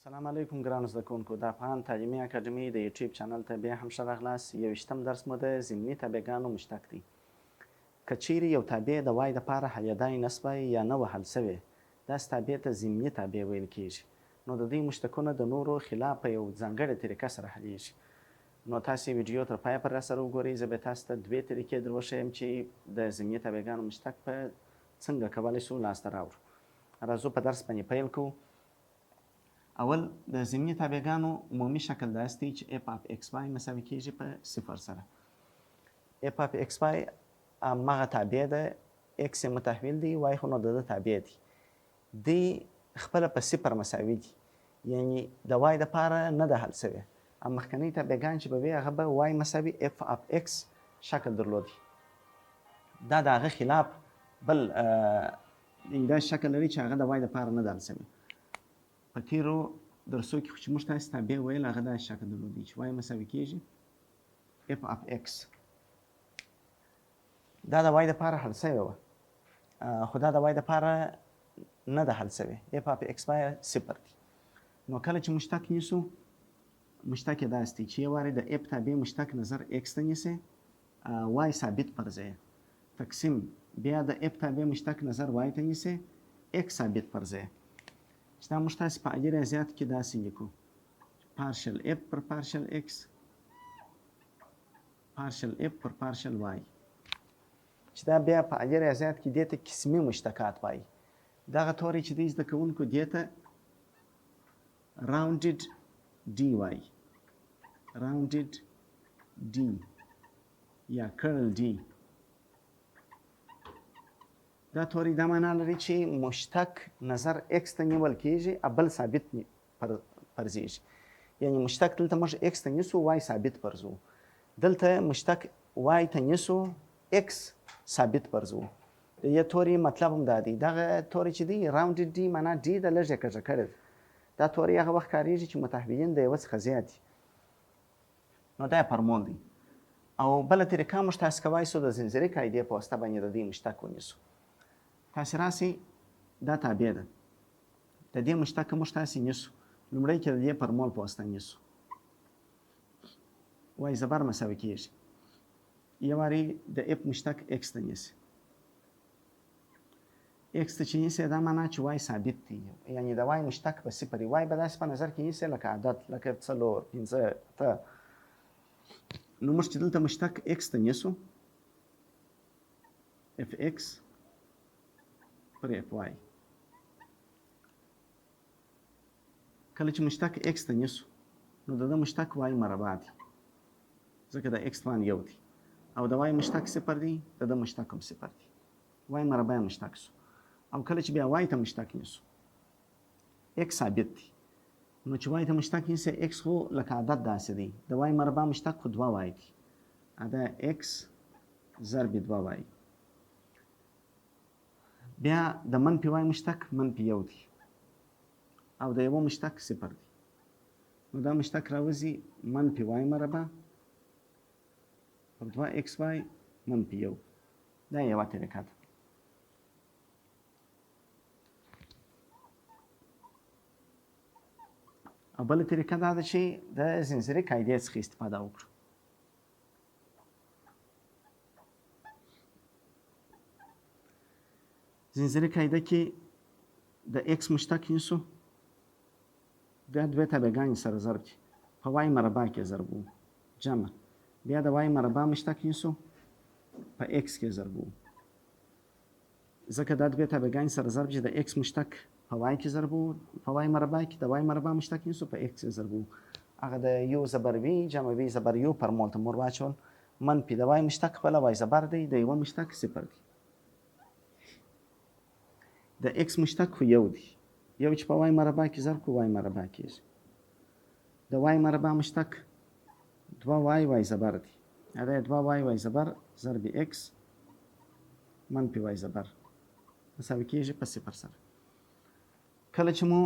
السلام علیکم ګرانو زده کوونکو، د افغان تعلیمي اکاډمي د یوټیوب چینل ته بیا هم ښه راغلاست. یوویشتم درس مو د ضمني تابعګانو مشتق دی. که چیرې یو تابع د وای دپاره حلیدای نه سوای یا نه وه حل شوې، داسې تابع ته ضمني تابع ویل کیږي. نو د دوی مشتقونه د نورو خلاف په یو ځانګړې طریقه سره حلیږي. نو تاسې ویډیو تر پایه پورې راسره وګورئ، زه به تاسې ته دوې طریقې در وښیم چې د ضمني تابعګانو مشتق په څنګه کولی شو لاسته راوړو. راځو په درس باندې پیل کوو. اول د ضمني تابعګانو عمومي شکل داسې دی چې اف اف ایکس وای مساوي کیږي په صفر سره. اف اف ایکس وای هماغه تابع ده، ایکس یې متحول دی، وای خو نو د ده تابع دی. دی خپله په صفر مساوي دي، یعنی د وای دپاره نه ده حل شوې. او مخکنۍ تابعګان چې به وي هغه به وای مساوي اف اف ایکس شکل درلودی. دا د هغه خلاف بل داسې شکل لري چې هغه د وای دپاره نه ده حل شوې. په تیرو درسو کې خو چې موږ تاسې تابع ویل هغه داسې شکل درلودی چې وای مساوي کیږي اف اف ایکس. دا د وای دپاره حل شوې وه، خو دا د وای دپاره نه ده حل شوې. اف اف ایکس وای صفر دی. نو کله چې مشتق نیسو، مشتق یې داسې دی چې یو وارې د اف تابع مشتق نظر ایکس ته نیسې، وای ثابت پر ځای، تقسیم بیا د اف تابع مشتق نظر وای ته نیسې، ایکس ثابت پر ځای. چې دا موږ تاسې په عادي ریاضیاتو کې داسې لیکو، پارشل اف پر پارشل ایکس، پارشل اف پر پارشل وای. چې دا بیا په عادي ریاضیات کې دې ته قسمي مشتقات وایي. دغه توری چې دی زده کوونکو دې ته راونډډ ډي وایي، راونډډ ډي یا کرل ډي. دا توری دا معنا لري چې مشتق نظر ایکس ته نیول کیږي او بل ثابت پرځیږي. یعنی مشتق دلته موږ ایکس ته نیسو، وای ثابت پرځو. دلته مشتق وای ته نیسو، ایکس ثابت پرځو. د دې توري مطلب هم دا دی. دغه توری چې دی راونډډ ډي معنا ډي ده، لږ یې کږه کړې ده. دا توری هغه وخت کارېږي چې متحولین د یوه څخه زیات دي. نو دا یې فرمول دی. او بله طریقه موږ تاسې کوای شو د زنځیري قاعدې په واسطه باندې د دې مشتق ونیسو. تاسې راسئ، دا تابع ده، د دې مشتق موږ تاسې نیسو، لومړی کې د دې فرمول په واسطه نیسو. وای زبر مساوي کېږي یو وارې د اف مشتق ایکس ته نیسي. ایکس ته چې نیسي دا معنا چې وای ثابت دی، یعنی د وای مشتق به صفر وي. وای به داسې په نظر کې نیسي لکه عدد، لکه څلور، پنځه، اته. نو موږ چې دلته مشتق ایکس ته نیسو، اف ایکس پر اف وای. کله چې مشتق ایکس ته نیسو نو د ده مشتق وای مربع دی، ځکه د ایکس توان یو دی، او د وای مشتق صفر دی، د ده مشتق هم صفر دی. وای مربع مشتق سو. او کله چې بیا وای ته مشتق نیسو، ایکس ثابت دی، نو چې وای ته مشتق نیسې ایکس خو لکه عدد داسې دی، د وای مربع مشتق خو دوه وای دی، دا ایکس ضرب دوه وای. بیا د منفي وای مشتق منفي یو دی، او د یوه مشتق صفر دی. نو دا مشتق راوځي منفي وای مربع پر دوه ایکس وای منفي یو. دا یوه طریقه ده. او بله طریقه دا ده چې د زنځیري قاعدې څخه استفاده وکړو. زنځیري قاعده کې د ایکس مشتق نیسو، بیا دوې تابعګانې سره ضرب دي، په وای مربع کې ضربو جمع، بیا د وای مربع مشتق نیسو، په ایکس کې ضربو، ځکه دا دوې تابعګانې سره ضرب چې د ایکس مشتق په وای کې ضربو، په وای مربع کې د وای مربع مشتق نیسو، په ایکس کې ضربو. هغه د یو زبر وی جمع وی زبر یو فرمول ته مور واچول، منفي د وای مشتق خپله وای زبر دی، د یوه مشتق صفر دی. د ایکس مشتق خو یو دی، یو چې په وای مربع کې ضرب کړو وای مربع کېږي. د وای مربع مشتق دوه وای وای زبر دی، دا دوه وای وای زبر ضرب ایکس منفي وای زبر مساوي کېږي په صفر سره. کله چې مو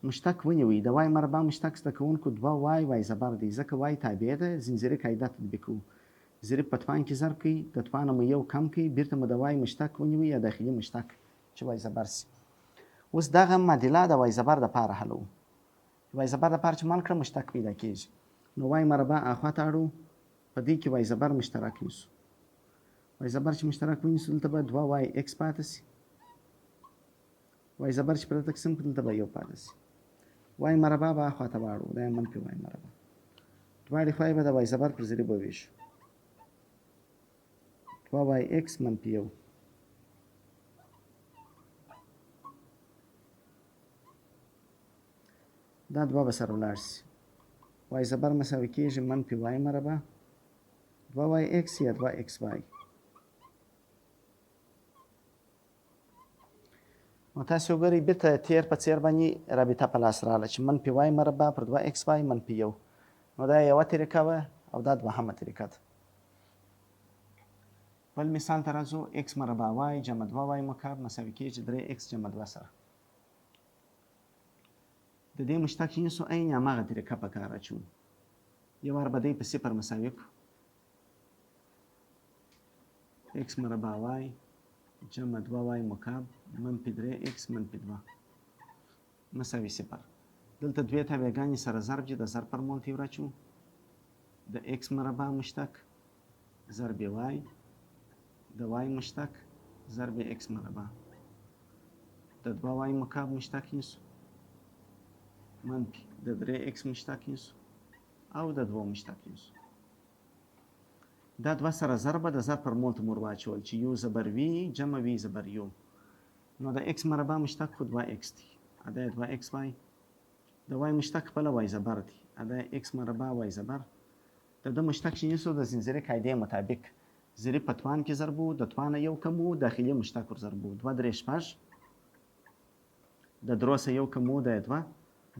مشتق ونیوی، د وای مربع مشتق زده کوونکو دوه وای وای زبر دی، ځکه وای تابع ده، زنځیري قاعده تطبیقوو. ضریب په توان کې ضرب کړئ، د توانه مو یو کم کړئ، بیرته مو د وای مشتق ونیوی یا داخلي مشتق چې وای زبر سي. اوس دغه معادله د وای زبر دپاره حلوو. وای زبر دپاره چې منع کړه مشتق پیدا کېږي. نو وای مربع اخوا ته اړو، په دې کې وای زبر مشترک نیسو. وای زبر چې مشترک ونیسو دلته به دوه وای ایکس پاتې شي. وای زبر چې پر تقسیم کړو دلته به یو پاتې شي. وای مربع به اخوا ته واړو، دا یې منفي وای مربع. دواړې خواوې به د وای زبر پر ضریب وویشو. دوه وای ایکس منفي یو. دا دوه به سره ولاړ شي. وای زبر مساوي کېږي منفي وای مربع دوه وای ایکس یا دوه ایکس وای. نو تاسو وګورئ بیرته تیر په څیر باندې رابطه په لاس راغله چې منفي وای مربع پر دوه ایکس وای منفي یو. نو دا یوه طریقه وه او دا دوهمه طریقه ده. بل مثال ته راځو. ایکس مربع وای جمع دوه وای مکعب مساوي کېږي درې ایکس جمع دوه سره. د دې مشتق چې نیسو عین هماغه طریقه په کار اچوو. یو وار به دی په صفر مساوي کړو. ایکس مربع وای جمع دوه وای مکعب منفي درې ایکس منفي دوه مساوي صفر. دلته دوې تابع ګانې سره ضرب دي، د ضرب پر مول ته یې وراچوو. د ایکس مربع مشتق ضرب وای د وای مشتق ضرب ایکس مربع د دوه وای مکعب مشتق نیسو منفي د درې ایکس مشتق نیسو او د دوو مشتق نیسو. دا دوه سره ضربه د ضرب پر مول ته مور واچول چې یو زبر وی جمع وی زبر یو. نو د ایکس مربع مشتق خو دوه ایکس دی، ادا دوه ایکس وای. د وای مشتق خپله وای زبر دی، ادا ایکس مربع وای زبر. د ده مشتق چې نیسو د زنځیري قاعدې مطابق ضریب په توان کې ضربو، د توانه یو کمو، داخلي مشتق ور ضربو. دوه درې شپږ، د درو څخه یو کمو دا یې دوه،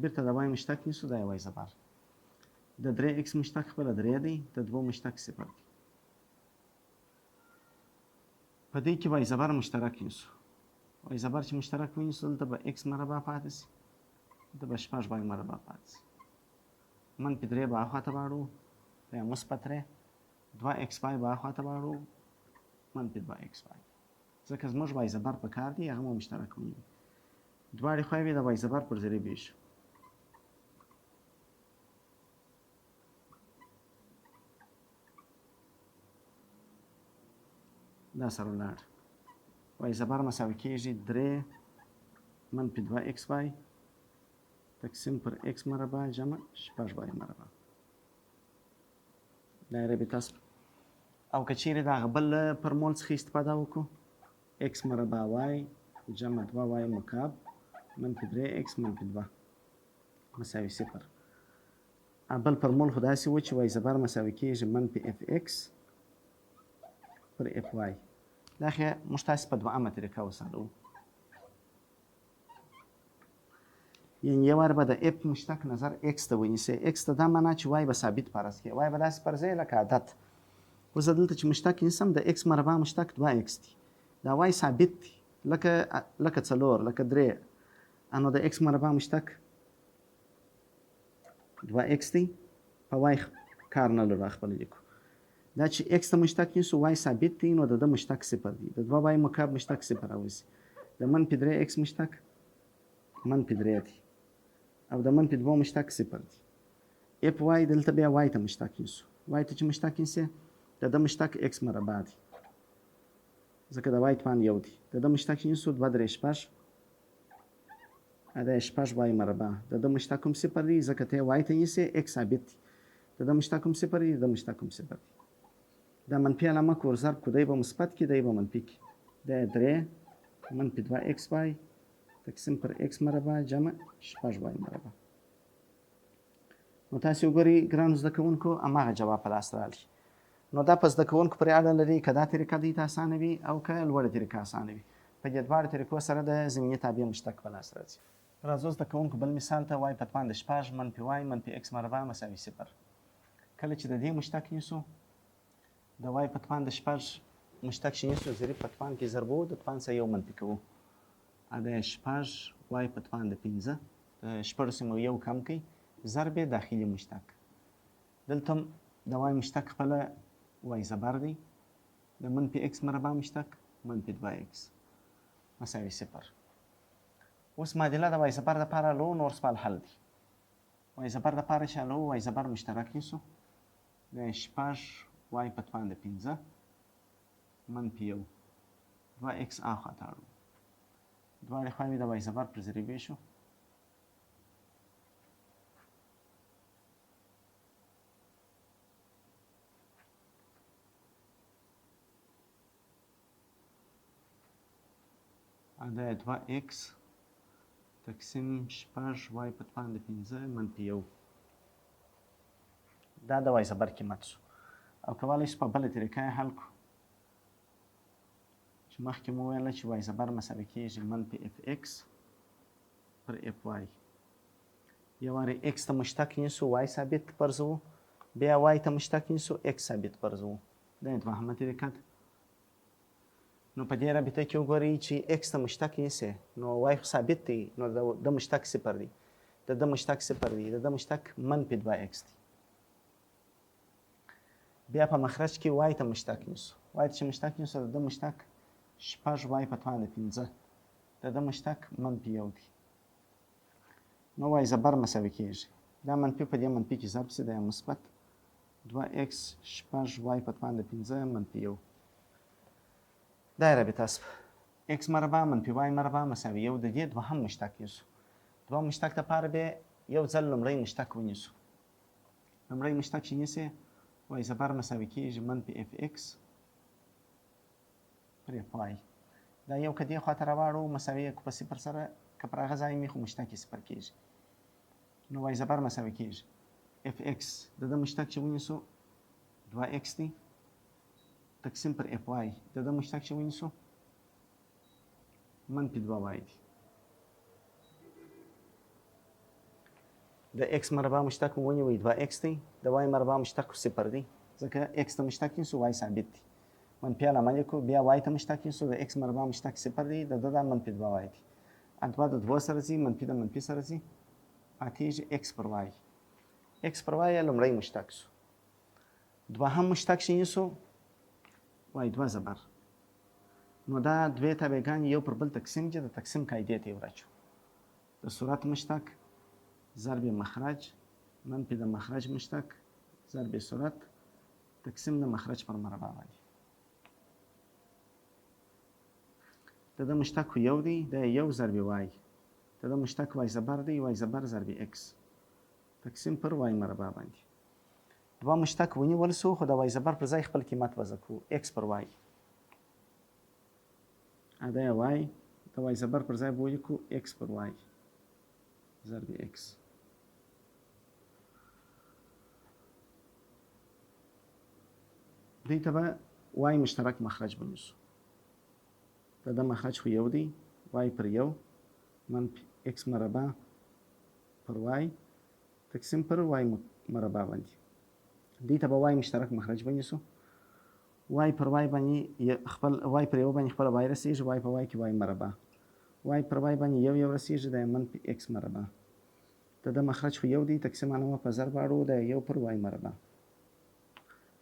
بیرته د وای مشتق نیسو دا یې وای زبر. د درې ایکس مشتق خپله درې دی، د دوو مشتق صفر دی. په دې کې وای زبر مشترک نیسو. وای زبر چې مشترک ونیسو دلته به ایکس مربع پاتې شي، دلته به شپږ وای مربع پاتې شي. منفي درې به اخوا ته واړو، دا مثبت درې، دوه ایکس وای به اخوا ته واړو، منفي دوه ایکس وای. ځکه زموږ وای زبر په کار دی، هغه مو مشترک ونیوي. دواړې خواوې د وای زبر پر ضریب ویشو. دا سره ولاړ. وای زبر مساوي کېږي درې منفي دوه ایکس وای تقسیم پر ایکس مربع جمع شپږ وای مربع. دا یې رابطه شوه. او که چیرې د هغه بل فرمول څخه استفاده وکړو، ایکس مربع وای جمع دوه وای مکعب منفي درې ایکس منفي دوه مساوي صفر. بل فرمول خو داسې و چې وای زبر مساوي کېږي منفي اف ایکس پر اف وای. دا خو موږ تاسې په دوهمه طریقه وسالو. یعنی یو وار به د اف مشتق نظر ایکس ته ونیسې. ایکس ته دا معنا چې وای به ثابت فرض کړې، وای به داسې فرض لکه عدد. اوس زه دلته چې مشتق نیسم د ایکس مربع مشتق دوه ایکس دی، دا وای ثابت دی لکه څلور لکه درې. نو د ایکس مربع مشتق دوه ایکس دی، په وای کار نه لرو خپل لیکو. دا چې ایکس ته مشتق نیسو وای ثابت دی، نو د ده مشتق صفر دی. د دوه وای مکعب مشتق صفر راوځي. د منفي درې ایکس مشتق منفي درې دی او د منفي دوه مشتق صفر دی. اف وای دلته بیا وای ته مشتق نیسو. وای ته چې مشتق نیسې د ده مشتق ایکس مربع دی، ځکه د وای توان یو دی. د ده مشتق چې نیسو دوه درې شپږ، دا یې شپږ وای مربع. د ده مشتق هم صفر دی، ځکه ته یې وای ته نیسې، ایکس ثابت دی. د ده مشتق هم صفر دی، د ده مشتق هم صفر دی. دا منفي علامه که ورضرب کړو دی به مثبت کړي، دی به منفي کړي. دا یې درې منفي دوه ایکس وای تقسیم پر ایکس مربع جمع شپږ وای مربع. نو تاسې وګورئ ګرانو زده کوونکو هماغه جواب په لاس راغلی. نو دا په زده کوونکو پورې اړه لري که دا طریقه دوی ته اسانه وي او که لوړه طریقه اسانه وي. په دې دواړو طریقو سره د ضمني تابع مشتق په لاس راځي. راځو زده کوونکو بل مثال ته. وای په توان د شپږ منفي وای منفي ایکس مربع مساوي صفر. کله چې د دې مشتق نیسو د وای په توان د شپږ مشتق چې نیسو ضریب په توان کې ضربو، د توان څخه یو منفي کوو. دا یې شپږ وای په توان د پنځه، د شپږو څخه مو یو کم کړئ، ضرب یې داخلي مشتق. دلته هم د وای مشتق خپله وای زبر دی، د منفي ایکس مربع مشتق منفي دوه ایکس مساوي صفر. اوس معادله د وای زبر دپاره لو نور سوال حل دی. وای زبر د پاره چې حلوو، وای زبر مشترک نیسو، دا یې شپږ وای په توان د پنځه منفي یو، دوه ایکس اخوا ته اړوو، دواړې خواوې د وای زبر پر ضریب ویشو. دا دوه ایکس تقسیم شپږ وای په توان د پنځه منفي یو، دا د وای زبر قیمت شو. او کولی شو په بله طریقه یې حل کړو چې مخکې مو ویل چې وای زبر مساوي کېږي منفي اف ایکس پر اف وای. یو وارې ایکس ته مشتق نیسو، وای ثابت پرځوو، بیا وای ته مشتق نیسو، ایکس ثابت پرځوو. دا یې دوهمه طریقه ده. نو په دې رابطه کې وګورئ چې ایکس ته مشتق نیسې نو وای خو ثابت دی، نو د مشتق صفر دی، د د مشتق صفر دی، د د مشتق منفي دوه ایکس دی. بیا په مخرج کې وای ته مشتق نیسو، وای ته چې مشتق نیسو د د مشتق شپږ وای په توان د پنځه، د د مشتق منفي یو دی. نو وای زبر مساوي کېږي، دا منفي په دې منفي کې ضرب شي، دا یې مثبت دوه ایکس شپږ وای په توان د پنځه منفي یو. دا یې رابطه شوه، ایکس مربع منفي وای مربع مساوي یو. د دې دوهم مشتق نیسو، دوهم مشتق لپاره به یو ځل لومړی مشتق ونیسو. لومړی مشتق چې نیسې وای زبر مساوي کېږي منفي اف ایکس پر اف وای. دا یو که دې خواته راواړو مساوي یې په صفر سره، که پر هغه ځای مې خو مشتق یې صفر کېږي. نو وای زبر مساوي کېږي اف ایکس، د ده مشتق چې ونیسو دوه ایکس دی، تقسیم پر اف وای، د ده مشتق چې ونیسو منفي دوه وای دی. د ایکس مربع مشتق مو ونیوی دوه ایکس دی، د وای مربع مشتق صفر دی، ځکه ایکس ته مشتق نیسو وای ثابت دی، منفي علامه لیکو. بیا وای ته مشتق نیسو، د ایکس مربع مشتق صفر دی، د ده دا منفي دوه وای دی، دوه د دوو سره ځي، منفي د منفي سره ځي، پاتېږي ایکس پر وای. ایکس پر وای یې لومړی مشتق شو. دوهم مشتق چې نیسو وای دوه زبر، نو دا دوې تابعګانې یو پر بل تقسیم دي، د تقسیم قاعدې ته یې وراچو. د صورت مشتق ضرب مخرج منفي د مخرج مشتق ضرب صورت تقسیم د مخرج پر مربع باندې. د ده مشتق خو یو دی، دا یو ضرب وای، د ده مشتق وای زبر دی، وای زبر ضرب ایکس تقسیم پر وای مربع باندې. دوه مشتق ونیول سو، خو د وای زبر پر ځای خپل قیمت وضع کړو، ایکس پر وای. دا یې وای، د وای زبر پر ځای به ولیکو ایکس پر وای ضرب ایکس. دوی ته به وای مشترک مخرج ونیسو. د ده مخرج خو یو دی، وای پر یو منفي ایکس مربع پر وای تقسیم پر وای مربع باندې. دوی ته به وای مشترک مخرج ونیسو. وای پر وای باندې خپل وای پر یو باندې خپله وای رسېږي، وای په وای کې وای مربع، وای پر وای باندې یو یو رسېږي، دا یې منفي ایکس مربع. د ده مخرج خو یو دی، تقسیم علامه په ضرب اړو، دا یو پر وای مربع.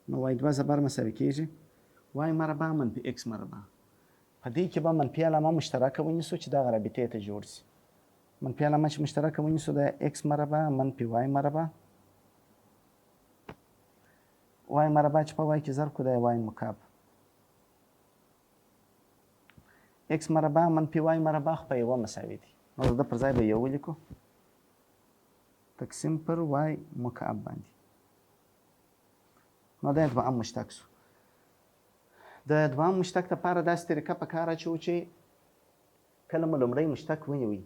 نو وای دوه زبر مساوي کېږي وای مربع منفي ایکس مربع. په دې کې به منفي علامه مشترکه ونیسو چې دغه رابطې ته جوړ شي. منفي علامه چې مشترکه ونیسو دا ایکس مربع منفي وای مربع، وای مربع چې په وای کې ضرب کړو دا وای مکعب، ایکس مربع منفي وای مربع خو په یوه مساوي دي، نو د ده پر ځای به یو ولیکو تقسیم پر وای مکعب باندې. نو دا دوهم مشتق شو. د دوهم مشتق لپاره داسې طریقه په کار اچوو چې کله مو لومړی مشتق ونیوی،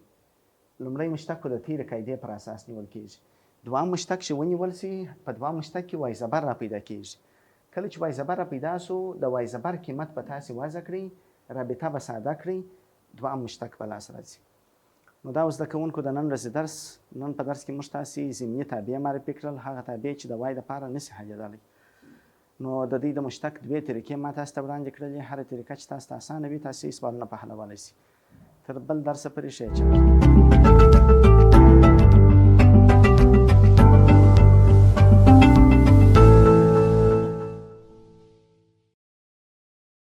لومړی مشتق خو د تېرې قاعدې پر اساس نیول کېږي، دوهم مشتق چې ونیول شي په دوهم مشتق کې وای زبر را پیدا کېږي. کله چې وای زبر را پیدا شو، د وای زبر قیمت به تاسې وضع کړئ، رابطه به ساده کړئ، دوهم مشتق به لاس راځي. نو دا زده کوونکو د نن ورځې درس. نن په درس کې موږ تاسې ضمني تابع معرفي کړل، هغه تابع چې د وای دپاره نشي حلېدلی. نو د دوی د مشتق دوې طریقې ما تاسو ته وړاندې کړلې، هره طریقه چې تاسو ته اسانه وي تاسې سوالونه په حلولی شئ. تر بل درسه پورې ښه چاره.